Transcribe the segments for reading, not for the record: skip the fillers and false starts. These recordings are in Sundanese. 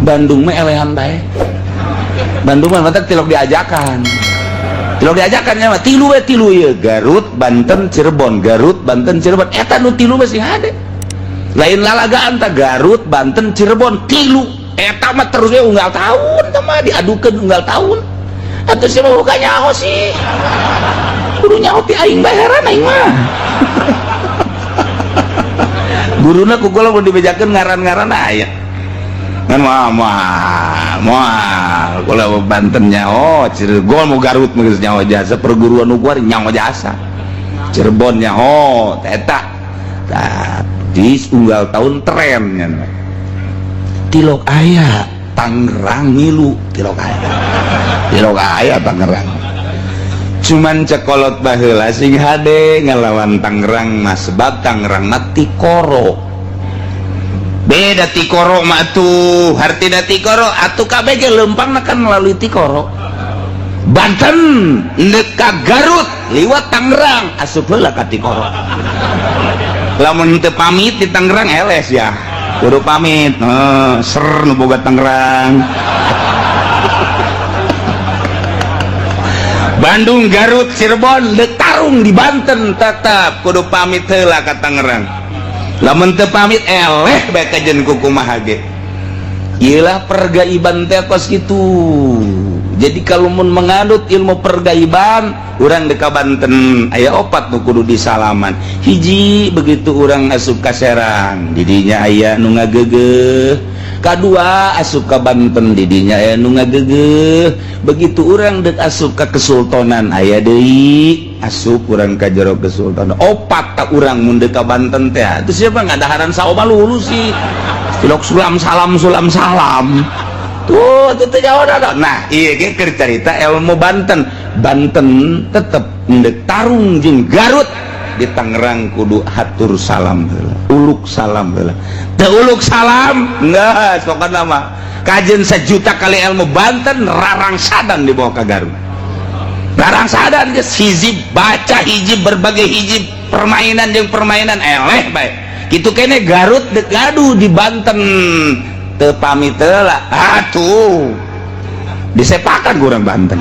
Bandung mah elehan bae. Bandung mah matak tilok diajakan. Tilok diajakan nya mah tilu we tilu ieu Garut, Banten, Cirebon, Garut, Banten, Cirebon. Eta nu tilu mah sing hade. Lain lalagaan tah Garut, Banten, Cirebon tilu. Eta mah terus we unggal tahun tah mah diadukeun unggal tahun. Atuh sia mah buka nyaho sih. Kudu nyaho ti aing bae heran aing mah. Guruna ku kula mun dibejakeun ngaran-ngaran aya. Ngan moal moal moal kula Banten nyaho, Cirebon mau Garut mah geus nyaho jasa perguruan nu kuari nyaho jasa. Cirebon nyaho eta. Tah di unggal tahun tren nya. Tilok aya Tangerang ngilu tilok aya. Tilok aya Tangerang. Cuman cekolot baheula sing hade ngelawan Tangerang mah sebab Tangerang mah tikoro. Beda tikoro mah tuh, hartina tikoro atuh kabeh ge leumpangna kan melalui tikoro. Banten neuk ka Garut liwat Tangerang asup heula ka tikoro. Lamun teu pamit di Tangerang eles ya. Kudu pamit, heuh, ser nu boga Tangerang. Bandung, Garut, Cirebon, deuk tarung di Banten tetap kudu pamit heula ka Tangerang. Lamun teu pamit eleh bae kajen ku kumaha ge. Ieulah pergaiban teh kos kitu. Jadi kalau mun menganut ilmu pergaiban, urang deuk ka Banten aya opat nu kudu disalaman. Hiji begitu urang asup ka Serang, didinya aya nu ngageugeuh. Kadua asup ka Banten didinya aya nu ngageugeuh. Begitu urang deuk asup ka Kesultanan aya deui asup urang ka jero Kesultanan. Opat tak urang mun deuk ka Banten teh. Itu siapa ngadaharan saoma lulu sih. Tilok sulam salam sulam salam. Tuh itu teh jauh dah. Nah, ieu ge keur carita ilmu Banten. Banten tetep deuk tarung jeung Garut di Tangerang kudu hatur salam heula, uluk salam heula. Teu uluk salam geus pokona mah kajen sejuta kali ilmu Banten rarangsadan dibawa ka Garut. Rarangsadan geus hizib baca hizib berbagai hizib permainan jeung permainan eleh bae. Kitu kene Garut deuk gaduh di Banten teu pamit heula. Atuh disepakan ku urang Banten.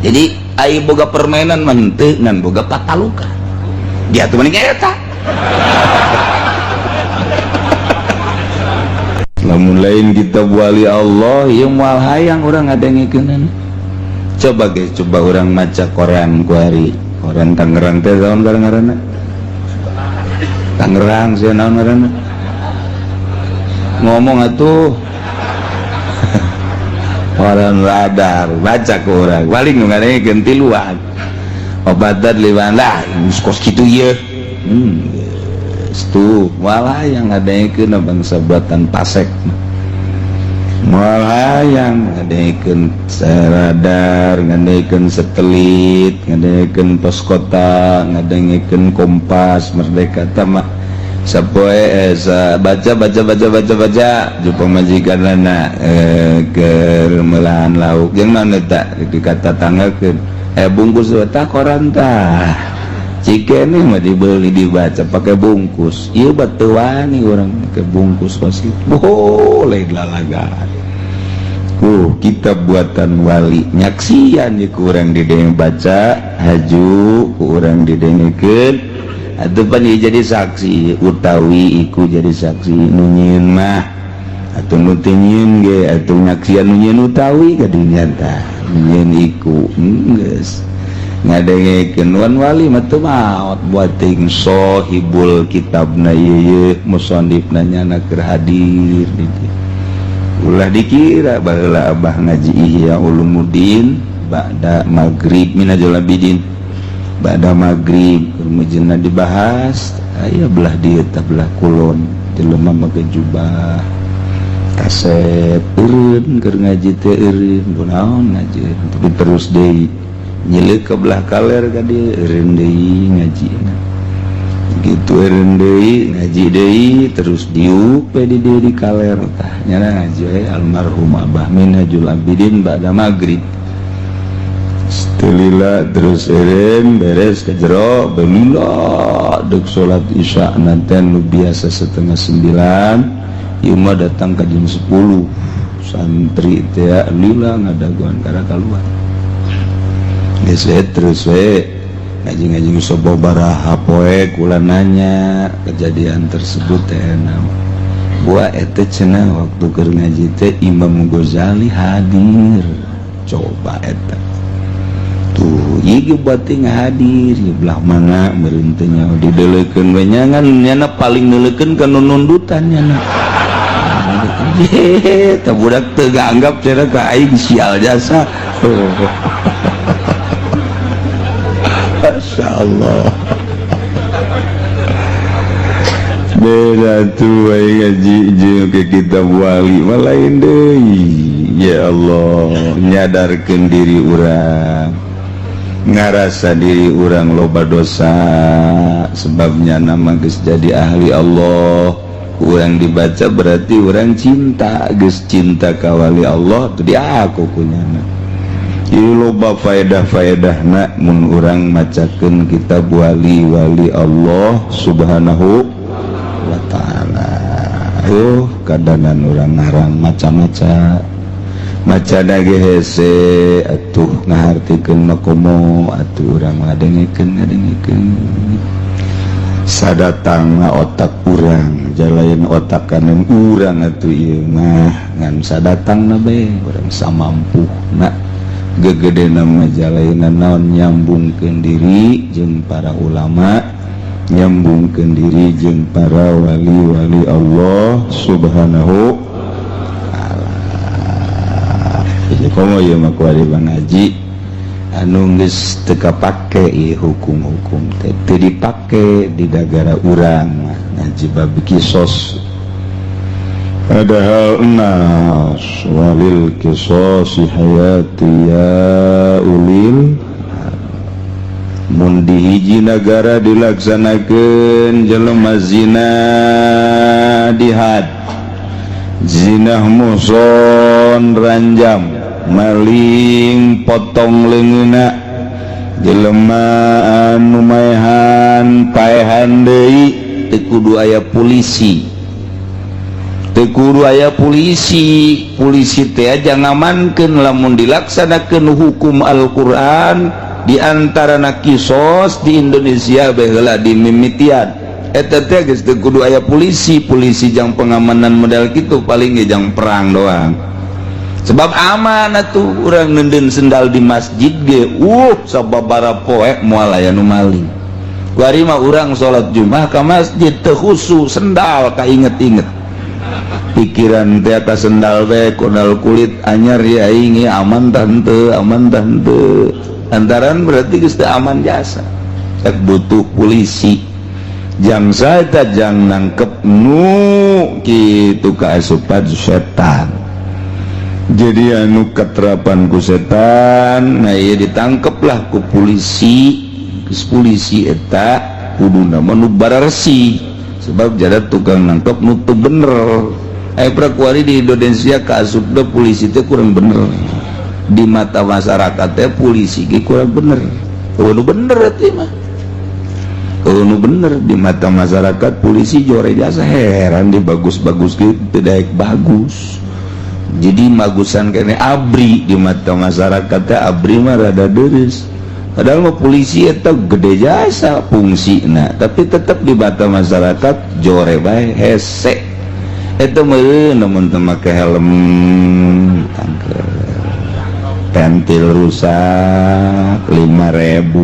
Jadi ai boga permainan mah henteu ngan boga patalukan. Dia tuh mending eta. Lamun lain kita wali Allah ieu moal hayang urang ngadengikeunana. Coba ge coba urang maca koran ku hari. Koran Tangerang teh naon ngaranna? Tangerang sih naon ngaranna? Ngomong atuh. Orang radar baca ke orang paling ngadengikeun tiluan. Obatan liwan lah kos kitu ieu. Tuh malah yang ngadengikeun bangsa buatan pasek. Malah yang ngadengikeun radar, ngadengikeun satelit, ngadengikeun pos kota, ngadengikeun Kompas, Merdeka tama sapoe baca baca baca baca baca jumpa majikan lana keur meulahan lauk jeung naon eta dikata tanggakeun bungkus eta koran tah cikene mah dibeli dibaca pakai bungkus ieu batu wani urang pakai bungkus pasti boleh lalagaan. Kitab buatan wali nyaksian ye ku urang didenge baca haju ku urang didengekeun atuh pan ieu jadi saksi utawi iku jadi saksi nu nyieun mah atuh nu teu nyieun ge atuh nyaksian nu nyieun utawi kadinya tah nyieun iku geus ngadengekeun wan wali mah teu maot buat ting sohibul kitabna ieu ye musannifna nyana keur hadir di dieu. Ulah dikira baheula abah ngaji Ihya Ulumuddin ba'da maghrib minajul abidin ba'da maghrib keur dibahas aya belah dieu tah belah kulon jelema make jubah kasep eureun keur ngaji teh eureun kunaon ngaji tapi terus deui nyileuk ke belah kaler ka dieu eureun deui ngajina gitu eureun deui ngaji deui terus diuk we di dieu di kaler tah nyana ngaji we almarhum Abah Minhajul Abidin ba'da maghrib Telila terus eureun beres ke jero belila dek salat isya nanten nu biasa 8:30 Ieu mah datang ke jam 10, santri teh lila ngadagoan karena keluar. Geus we, terus we ngaji-ngaji sababaraha poe, kula nanya kejadian tersebut teh naon. Buah eta cenah waktu keur ngaji teh Imam Ghazali hadir. Coba eta tuh, ieu berarti ngahadir di belah mana meureun teh nya dideleukeun we nya, ngan nyana paling neuleukeun ka nu nundutan nyana. Tah, budak teu nganggap cenah ka aing sial jasa. Masya Allah, beda tuh aing ngaji jeung ke kitab wali mah lain deui. Ya Allah, nyadarkeun diri urang, ngarasa diri urang loba dosa, sebabnya nama geus jadi ahli Allah. Urang dibaca berarti urang cinta, geus cinta ka wali Allah tuh diaku kunyana. Ieu loba faedah-faedahna mun urang macakeun kitab wali-wali Allah Subhanahu wa Ta'ala. Ayo, kadanan urang ngarang macam-macam, maca ge hese atuh, ngahartikeun mah komo atuh. Urang ngadengekeun ngadengekeun sadatangna otak urang, jalain otak kanan urang atuh ieu mah, ngan sadatangna bae urang samampuhna. Gegedena mah jalainan naon, nyambungkeun diri jeung para ulama, nyambungkeun diri jeung para wali-wali Allah Subhanahu. Jadi komo ieu mah kuari ngaji anu geus teu kapake ieu hukum-hukum teh, teu dipake di nagara urang mah ngaji bab kisos. Padahal nas walil kisosi hayati ya ulil. Mun di hiji nagara dilaksanakeun, jelema zina dihad, zinah muhson ranjam, maling potong leungeunna, jelema anu maehan paehan deui, teu kudu aya polisi, teu kudu aya polisi. Polisi teh aja ngamankeun. Lamun dilaksanakeun hukum Al-Qur'an, di antara kisos di Indonesia baheula dimimitian eta teh geus teu kudu aya polisi. Polisi jang pengamanan model kitu paling ge jang perang doang, sebab aman atuh. Urang neundeun sendal di masjid ge sababaraha poe moal aya nu maling. Kuari mah urang salat Jumat ka masjid teu khusu, sendal kainget-inget, pikiran teh atas sendal teh kondal kulit anyar ya, aing aman tante, aman tante, antaran berarti geus teu aman jasa. Cek butuh polisi jang saeta, jang nangkep nu kitu kaasupan setan. Jadi anu keterapan ku setan, nah ieu ditangkep lah ku polisi. Geus polisi eta kuduna mah nu bararesi, sebab jada tukang nangkep nu teu bener. Kuari di Indonesia kaasupna polisi teh kurang bener di mata masyarakat teh. Polisi ge kurang bener. Nu bener teh mah nu bener di mata masyarakat polisi jore jasa. Heran, di bagus-bagus gitu tidak bagus, jadi bagusan kene ABRI. Di mata masyarakat teh ABRI mah rada deres, padahal mah polisi itu gede jasa fungsi. Nah, tapi tetap di mata masyarakat jore bae, hese itu meureun. Namun teu make helm tangke, pentil rusak 5000,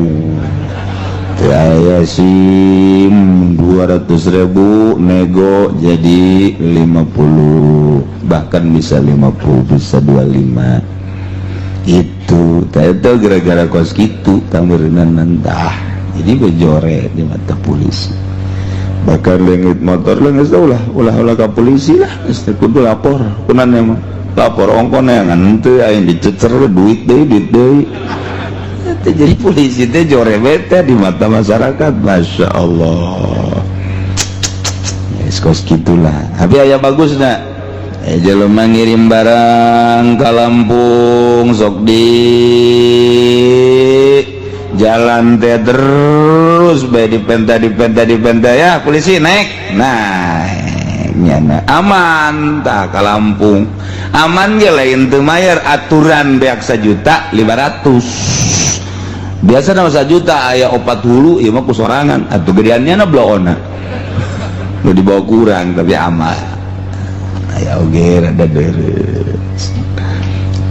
teu aya SIM 200.000, nego jadi 50, bahkan bisa 50, bisa 25. Itu itu gara-gara kos gitu tameureunnan mentah, jadi bejore di mata polisi. Bahkan leungit motor leungit, ulah ulah ulah ka polisi lah, geus teu kudu lapor. Kunan emang lapor ongkon yang henteu aya dicecer duit deui, duit deui. Teh jadi polisi teh jore bete di mata masyarakat. Masya Allah, yes, kos gitulah. Tapi aya bagus nak jelema ngirim barang ke Lampung, sok di jalan teh terus bae dipenta, dipenta, dipenta ya, polisi naik. Nah, Nyana aman tah ka Lampung. Aman ge lain teu mayar, aturan beak 1.500.000. Biasa nama 1 juta aya opat hulu, ieu mah ku sorangan atuh, gedeannya na bloona nu dibawa kurang, tapi aman. Aya oge rada deres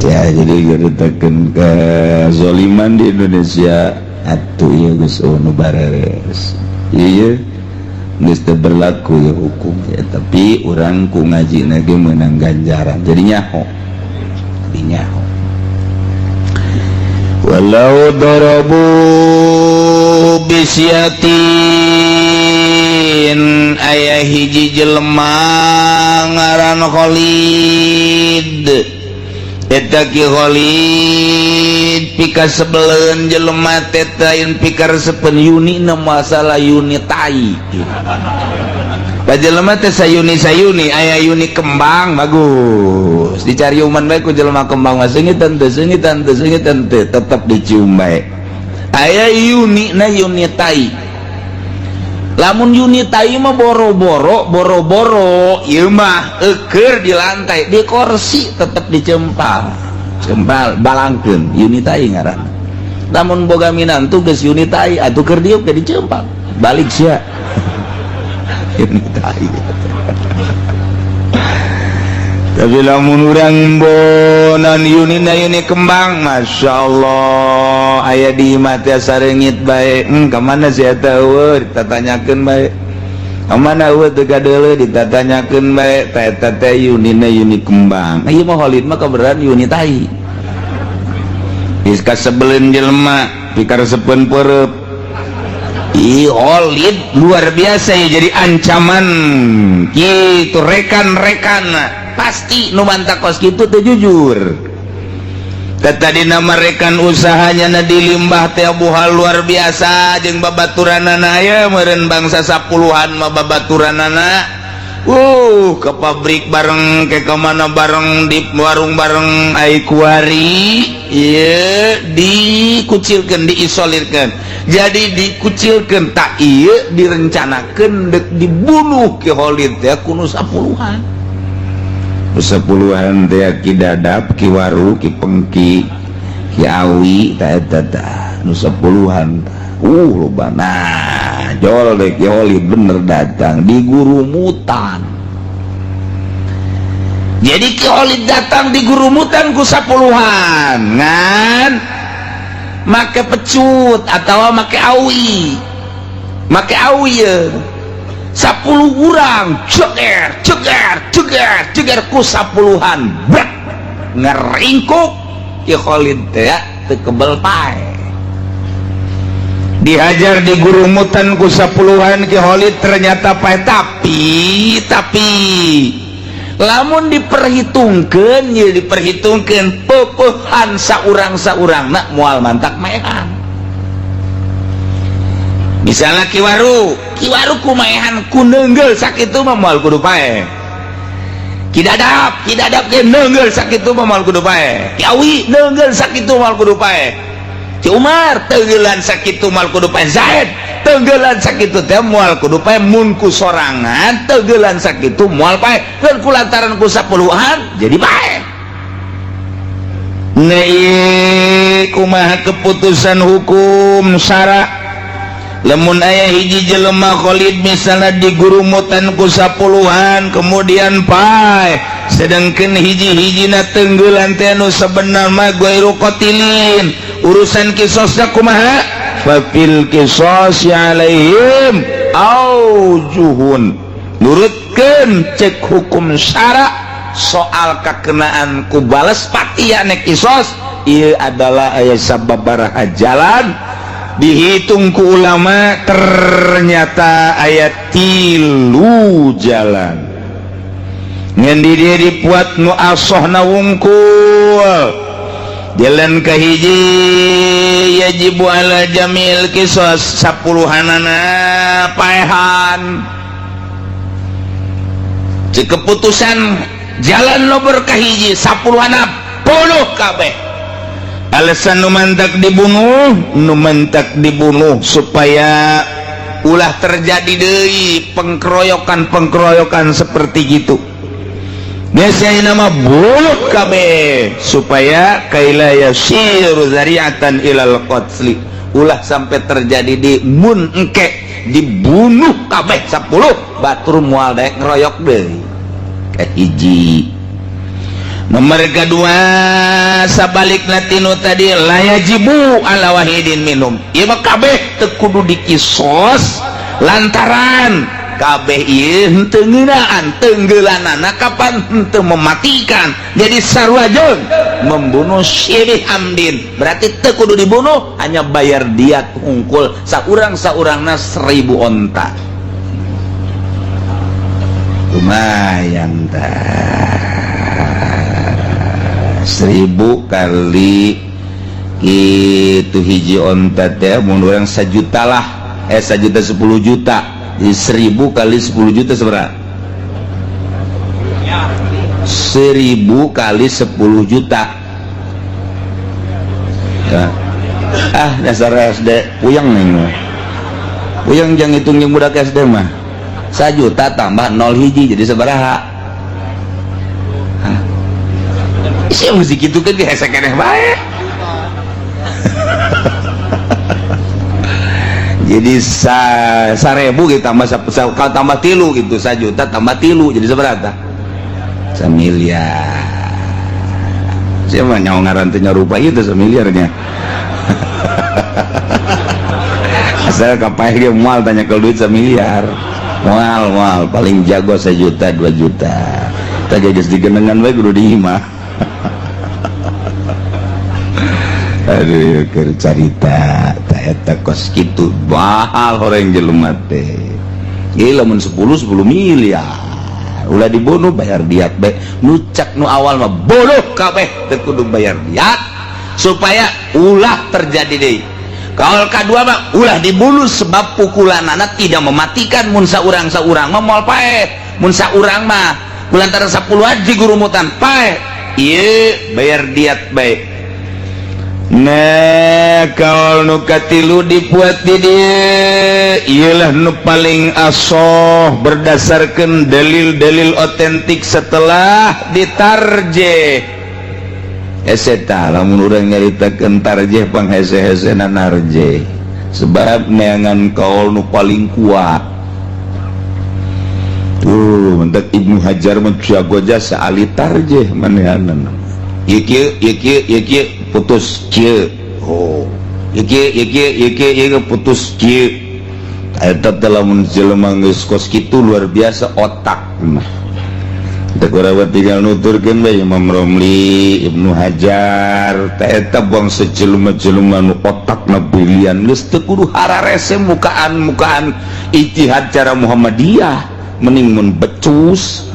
ya. Jadi nyaritakeun kezoliman di Indonesia atuh ieu geus nu bareres, ieu geus teu berlaku ya hukum ya, tapi urang ku ngaji ge meunang ganjaran, jadi nyaho, jadi nyaho. Walau darabu bisyatin, aya hiji jelema ngaran Khalid. Eta Ki Khalid pikasebeleun jelema teh, lain pikaresepeun yuni na, masalah yuni tai. Pa jelema teh sayuni sayuni, aya yuni kembang bagus dicariuman bae ku jelema, kembang mah seungitan teu, seungitan teu, seungitan teu, tetep dicium bae. Aya yuni na yuni tai. Lamun yuni tai mah boro-boro boro-boro ieu mah eukeur di lantai, di kursi tetep dicempal cempal, balangkeun, yuni tai ngaranna. Lamun boga minantu geus yuni tai atuh, keur diuk ge dicempal balik sia, yuni tai. Tapi lamun urang bonan yuni na yuni kembang, Masya Allah, aya di imah teh sareungit bae, kamana si eta eueuh?" Ditatanyakeun bae. "Kamana eueuh, teu kadeuleu?" Ditatanyakeun bae. Tah, eta teh yunina yuni kembang. Ieu mah Khalid mah kabeneran yuni tai. Geus kasebeleun jelema, pikaresepeun peureub. Ih, Khalid luar biasa ya, jadi ancaman gitu rekan-rekan. Pasti nu mantak kos kitu teu jujur. Tadi nama rekan usahanya na dilimbah teh buhal luar biasa jeung babaturanana, aya meureun bangsa sapuluhan mah babaturanana, ke pabrik bareng, ke kemana bareng, di warung bareng. Ai kuari ieu dikucilkan, diisolirkan, jadi dikucilkan tak iya, direncanakan dek dibunuh Ki Khalid teh ku nu sapuluhan. Nu sapuluhan teh Ki Dadap, Ki Waru, Ki Pengki, Ki Awi, ta eta tah nu sapuluhan. Loba. Nah, jol deh Ki Khalid bener datang di gurumutan. Jadi Ki Khalid datang di gurumutan ku sapuluhan ngan make pecut atau make awi, make awi ya. 10 urang ceger ceger ceger ceger ku sapuluhan, brek ngeringkuk. Ki Khalid teh teu kebel pae. Dihajar di gurumutan ku sapuluhan, Ki Khalid ternyata pae. Tapi lamun diperhitungkan ya, diperhitungkan pepehan saurang saurang nak moal mantak maehan. Misalnya Ki Waru, Ki Waru ku maehan, ku neunggel sakitu mah moal kudu pae. Ki Dadap, Ki Dadap ge neunggel sakitu mah moal kudu pae. Ki Awi neunggel sakitu moal kudu pae. Ki Umar teunggelan sakitu moal kudu pae. Zaid teunggelan sakitu teh moal kudu pae. Mun ku sorangan teunggelan sakitu moal pae, dan ku lantaran ku sapuluhan jadi pae. Nah, kumaha keputusan hukum syara lamun aya hiji jelema Khalid misalnya di gurumutan ku sapuluhan kemudian pae, sedangkan hiji-hijina tenggelan teh anu sebenarnya mah ghairu qatilin? Urusan kisosna kumaha? Fafil qisasi alaihim aujuhun. Nurutkeun cek hukum syara soal kakenaan ku bales patiane kisos ieu adalah aya sababaraha jalan. Dihitung ku ulama ternyata aya tilu jalan. Ngan di dia dipuat nu asohna wungkul. Jalan kahiji, yajibu ala jamil kisos, sapuluhanana paehan. Cek keputusan jalan nomor kahiji, sapuluhana bunuh kabeh. Alasan nu mantak dibunuh, nu mantak dibunuh supaya Ulah terjadi deui pengkeroyokan-pengkeroyokan seperti gitu. Biasanya nama bunuh kabeh supaya kaila yasiru zari'atan ilal qatli, ulah sampai terjadi di mun engke dibunuh kabeh 10 batur moal daek ngeroyok deui. Hiji, nomor kedua, sabalik latinu tadi, la yajibu ala wahidin minhum, ieu mah kabeh teu kudu dikisos lantaran kabeh ieu henteu ngeunaan tenggelanana kapan henteu mematikan. Jadi sarua jeung membunuh syibih amdin, berarti teu kudu dibunuh, hanya bayar diat hungkul, saurang saurangna 1000 onta. Lumayan tah, 1000 kali itu hiji onta teh mun urang 1 juta lah, 1 juta, 10 juta. Jadi 1000 kali 10 juta seberapa? 1000 kali 10 juta ya. Ah, dasar SD, puyeng nih, puyeng. Jangan hitung yang budak SD mah. 1 juta tambah nol hiji jadi sabaraha? Sih mesti gitu kan, hese keneh bae. Jadi 1000 gitu tambah kalau tambah tilu gitu, 1 juta tambah tilu jadi seberapa? Semiliar. Siapa nyawa ngaran teh rupa itu semiliarnya. Asal kapai dia mual tanya ke duit semiliar, mual mual. Paling jago 1 juta, 2 juta. Tak geus digenengan bae kudu di imah. Aduh, keur carita ta eta kos kitu mahal horeng jelema teh. Ieu lamun 10 10 miliar ulah dibunuh, bayar diat bae. Nu cak nu awal mah bunuh kabeh teu kudu bayar diat supaya ulah terjadi deui. Kaul kadua mah ulah dibunuh sebab pukulanana tidak mematikan. Mun saurang saurang mah moal paeh, mun saurang mah kulantaran 10 aji gurumutan paeh, ieu bayar diat bae. Nah, kalau nu katilu dibuat di dia ialah nu paling asoh berdasarkan dalil-dalil otentik setelah ditarjeh. Hese ta lamun urang nyaritakeun tarjeh pang hese-hesena narjeh, sebab neangan kaul nu paling kuat tuh mentak Ibnu Hajar mah jago jasa ahli tarjeh manehanna. Ieu kieu, ieu kieu, ieu kieu, putus kieu. Oh, ieu kieu, ieu kieu, ieu kieu, ieu putus kieu. Eta teh lamun jelema geus kos kitu luar biasa otak mah. Teu kurang tinggal nuturkeun bae Imam Romli, Ibnu Hajar teh eta bangsa jelema-jelema nu otakna brilian, geus teu kudu hararese mukaan-mukaan ijtihad cara Muhammadiyah, mending mun becus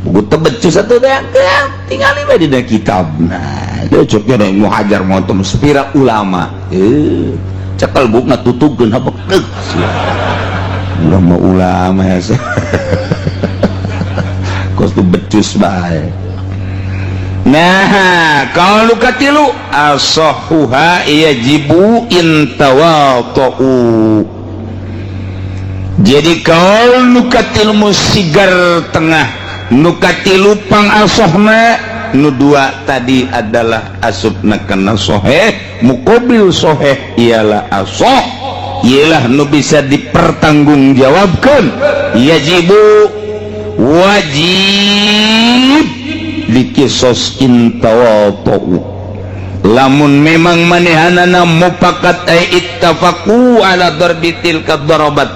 buku teu becus atuh teh tingali bae dina kitabna. Dia ceknya da Ibnu Hajar motom sepira ulama, cekal bukna tutugkeun habek deuk ulama-ulama hese kos tu becus bae. Nah, kalau nu katilu asahuha yajibu intawatu. Jadi kalau nu katilu sigar tengah, nu katilu pang asohna, nu dua tadi adalah asupna kana soheh, muqabil soheh ialah asoh, ialah nu bisa dipertanggungjawabkan. Yajibu wajib dikisos intawatu lamun memang manehanana mufakat ay ittafaqu ala darbi tilka darabat,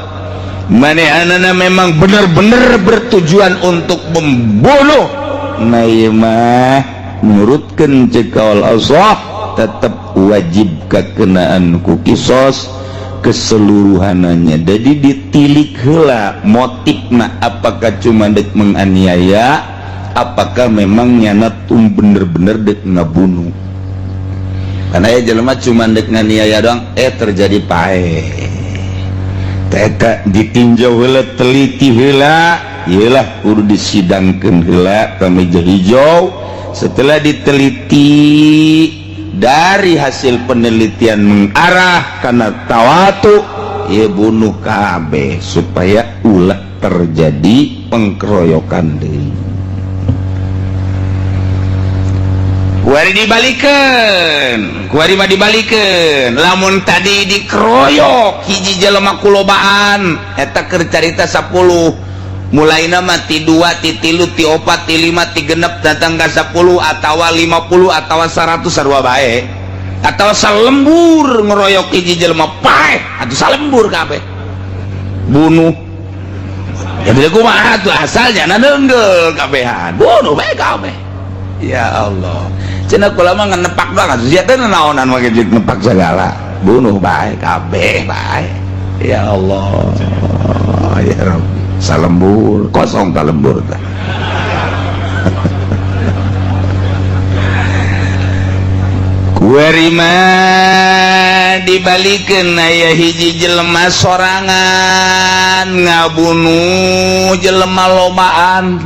manehanana memang benar-benar bertujuan untuk membunuh. Nah, ieu mah nurutkeun ceuk kaul Allah tetap wajib kakenaan ku kisos keseluruhannya. Jadi ditilik heula motifna, apakah cuma dek menganiaya, apakah memang nyana tum bener-bener dek ngabunuh. Karena ya jelema cuma dek nganiaya doang, terjadi paeh. Teka ditinjau heula, teliti heula, iyalah kudu disidangkeun heula ka meja hijau. Setelah diteliti, dari hasil penelitian mengarah karena tawatu, Ieu bunuh kabeh supaya ulah terjadi pengkeroyokan deui. Kuari dibalikeun, kuari mah dibalikeun. Lamun tadi dikeroyok hiji jelema kulobaan, eta keur carita 10. Mulai nama ti 2, ti 3, ti 4, ti 5, ti 6 datang ke 10 atawa 50 atawa 100 sarua bae. Atawa salembur ngeroyok hiji jelema paeh atuh salembur kabeh. Bunuh. Ya bila kumaha tuh asalnya na neunggel kabehan. Bunuh bae kabeh. Ya Allah. Cenah kula mah ngenepak doang atuh sia teh naonan make nepak segala. Bunuh bae kabeh bae. Ya Allah. Ya Rabbi. Salembur kosong tak lembur tah. Kuari mah dibalikeun aya hiji jelema sorangan ngabunuh jelema lobaan.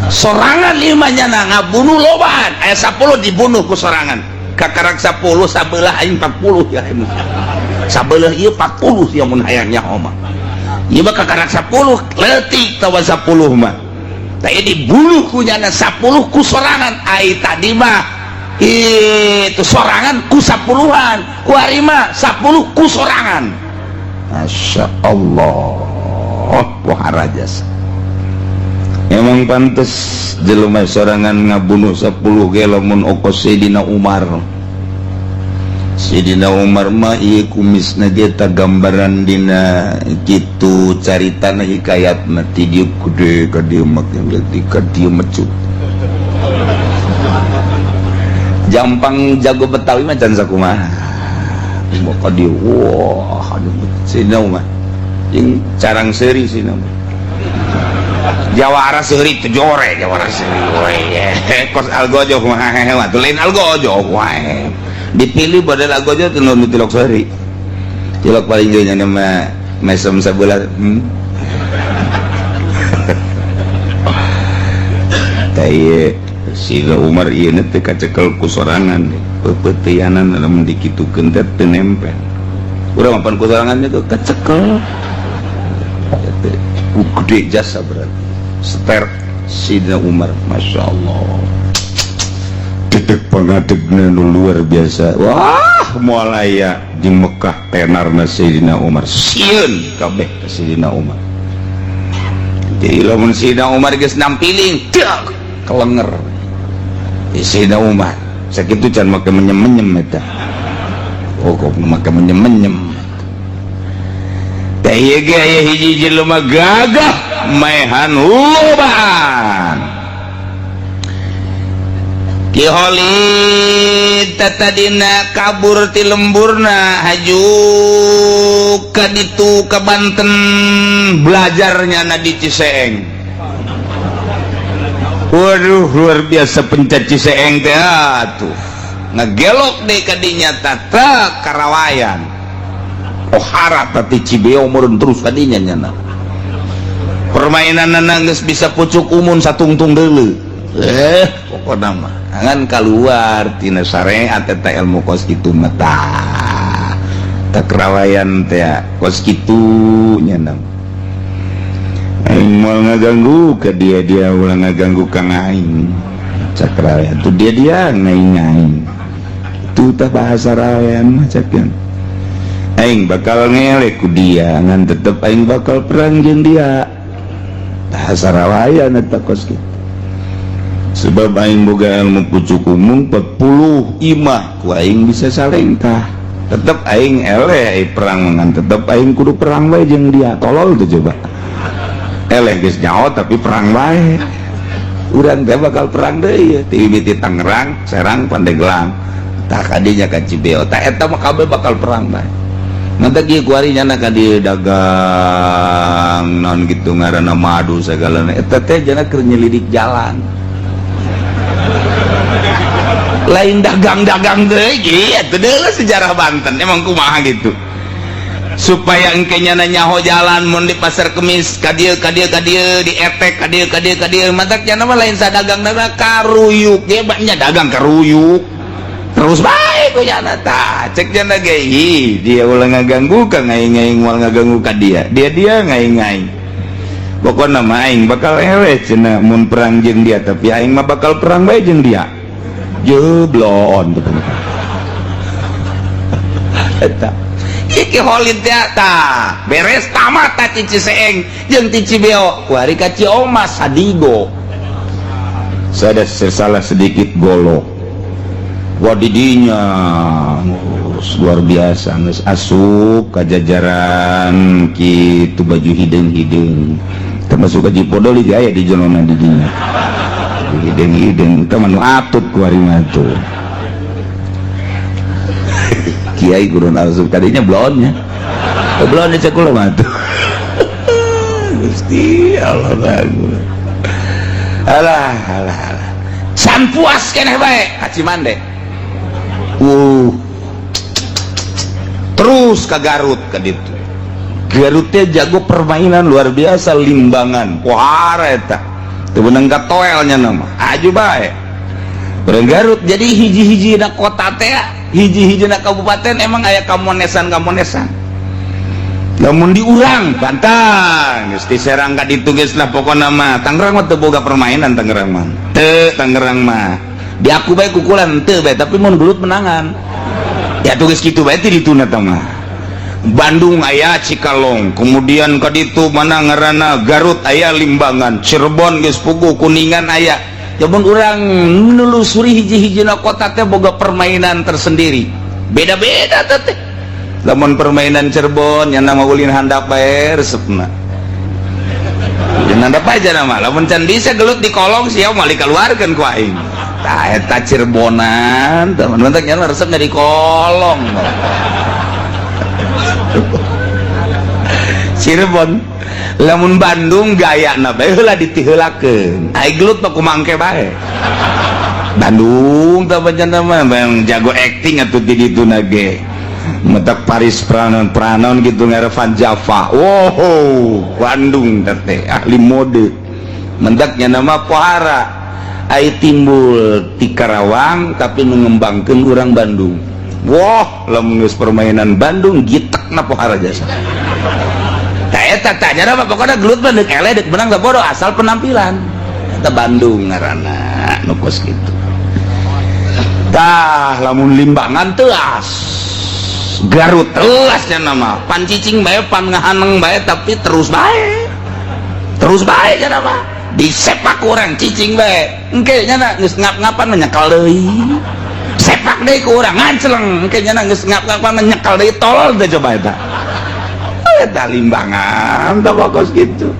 Sorangan limanya na ngabunuh lobaan. Aya 10 dibunuh ku sorangan. Kakarak 10 sabelah aing 40 ya. Sabelah ieu 40 ya mun hayang nyaho mah. Ieu mah kakarak 10 leutik tawa 10 mah. Tah dibunuh ku nyana 10 ku sorangan. Ai tadi mah itu sorangan ku 10-an. Ku ari mah 10 ku sorangan. Masya Allah, wah rajas. Emang pantes jelema sorangan ngabunuh 10 ge lamun okos Sayyidina Umar. Sayyidina Umar mah ieu kumisna ge ta gambaran dina kitu caritana hikayatna ti dieu gede ka dieu mah leutik ka dieu mecut. Jampang jago Betawi mah can sakumaha. Ka dieu wah aduh Sayyidina Umar. Jeung carang seuri Sayyidina Umar. Jawara seuri teu jore jawara seuri we. Kos algojo kumaha atuh lain algojo wae. Dipilih badal algojo teu nu tilok seuri. Tilok paling jauh nya mah mesem sabelah. Tah ieu si Umar ieu teh kacekel ku sorangan peupeutianan lamun dikitukeun teh teu nempel. Urang mapan ku sorangan teh kacekel. Gede jasa berarti. Ster Sidna Umar, Masya Allah. Dedek pangadegna nu luar biasa. Wah, moal aya di Mekah tenarna Sayyidina Umar. Sieun kabeh ka Sayyidina Umar. Jadi lamun Sayyidina Umar geus nampiling, dak kelenger. Sayyidina Umar sakitu can make menyem-menyem eta. Oh, kok make menyem-menyem. Teh ieu ge aya hiji jelema gagah maehan lobaan. Ki Khalid tatadina kabur ti lemburna haju ka ditu ka Banten belajarnya na di Ciseeng. Waduh, luar biasa pencet Ciseeng teh atuh. Ngegelok deh kadinya tata Karawayan. Ohara tati Cibeo meureun terus kadinya nyana. Permainan geus bisa pucuk umun satungtung deuleu. Pokokna mah angan keluar tina syariat eta ilmu kos kitu mah tah. Takrawayan teh kos kitu nya. Aing moal ngaganggu ke dia, dia ulah ngaganggu ka aing. Cakrawayan tuh dia dia ngaing-ngaing. Itu tah bahasa rawayan mah cakeun. Aing bakal ngelek ku dia, ngan tetep aing bakal perang jeung dia. Bahasa rawayan eta kos kitu. Sebab aing boga ilmu pucuk umum 40 imah ku aing bisa salengkah. Tetep aing eleh perang ngan tetep aing kudu perang bae jeung dia. Tolol tuh coba. Eleh geus nyaho tapi perang bae. Urang teh bakal perang deui ti mimiti Tangerang, Serang, Pandeglang. Tah kadinya ka Cibeo. Tah eta mah kabeh bakal perang bae. Mantak ieu kuari nyana ka dieu dagang naon kitu ngaranna madu sagalana. Eta teh jana keur nyelidik jalan. Lain dagang-dagang deui ieu teh sejarah Banten emang kumaha gitu. Supaya engke nyana nyaho jalan mun di pasar Kemis ka dieu ka dieu ka dieu di etek ka dieu ka dieu ka dieu. Mantak nyana mah lain sadagang-dagang karuyuk ge banyak dagang karuyuk. Terus bae ku nyana tah. Cek nyana ge, "Ih, dia ulah ngaganggu ka aing, aing moal ngaganggu ka dia. Dia dia ngaing aing. Pokokna mah aing bakal eleh cenah mun perang jeung dia, tapi aing mah bakal perang bae jeung dia." Jeblon eta. Iki Holid teh tah beres tamat ta Ciseeng jeung ti Cibeo kuari ka Ciomas Sadigo. Saya ada salah sedikit golok. Wah, didinya luar biasa, geus asup ka jajaran kitu, baju hideung-hideung, termasuk ka Cipodol aya di jolona didinya. Hideung-hideung teh mah nu atut kuari mah tuh. Kiai gurun asup kadinya blonnya. Blonnya cek kula mah tuh. Gusti Allah bagus. Alah alah alah. Can puas keneh bae ka Cimande. Terus ke Garut ke ditu. Garutnya jago permainan luar biasa, Limbangan. Wah, eta. Teu beunang ka toelnya nama. Aju bae. Urang Garut jadi hiji-hiji na kota teh, hiji-hiji na kabupaten emang aya kamonesan-kamonesan. Lamun di urang Banten geus diserang ka ditu geus lah pokona mah. Tangerang mah teu boga permainan, Tangerang mah. Teu, Tangerang mah. Diaku bae kukulan teu bae, tapi mun gelut menangan. Ya tugas kitu bae ti dituna tah mah. Bandung aya Cikalong, kemudian ka ditu mana ngaranna Garut aya Limbangan, Cirebon geus puguh, Kuningan aya. Jamun urang nelusuri hiji-hijina kota teh boga permainan tersendiri. Beda-beda teh. Lamun permainan Cirebon yang nama ulin handap bae resepna. Ulin handap aja nama. Lamun can bisa gelut di kolong sia moal dikeluarkeun ku aing. Tah eta Cirebonan, teman-teman nya resepna di kolong. Cirebon lamun Bandung gaya na bae heula ditiheulakeun, ai gelut mah kumangke bae. Bandung tah pancen mah bang jago acting atuh di ditu ge metak Paris pranon pranon gitu ngarevan Java. Wow, Bandung teh ahli mode mendaknya nama pohara ai timbul ti Karawang tapi mengembangkeun urang Bandung. Wah, lamun geus permainan Bandung gitekna pohara jasa. Eta tanya apa pokoknya gelut mah deuk eleh deuk menang gak bodoh asal penampilan. Eta Bandung ngaranna nu kos kitu. Tah lamun Limbangan teas. Garut teasnya nama. Pan cicing bae pan ngahaneng bae tapi terus bae. Terus bae nya nama. Disepak urang cicing bae. Engke nya geus ngap-ngapan nyekel deui. Sepak deui ku urang nganceleng, engke nya geus ngap-ngapan nyekel deui, tolol teh coba eta. Eta Limbangan tah kos gitu.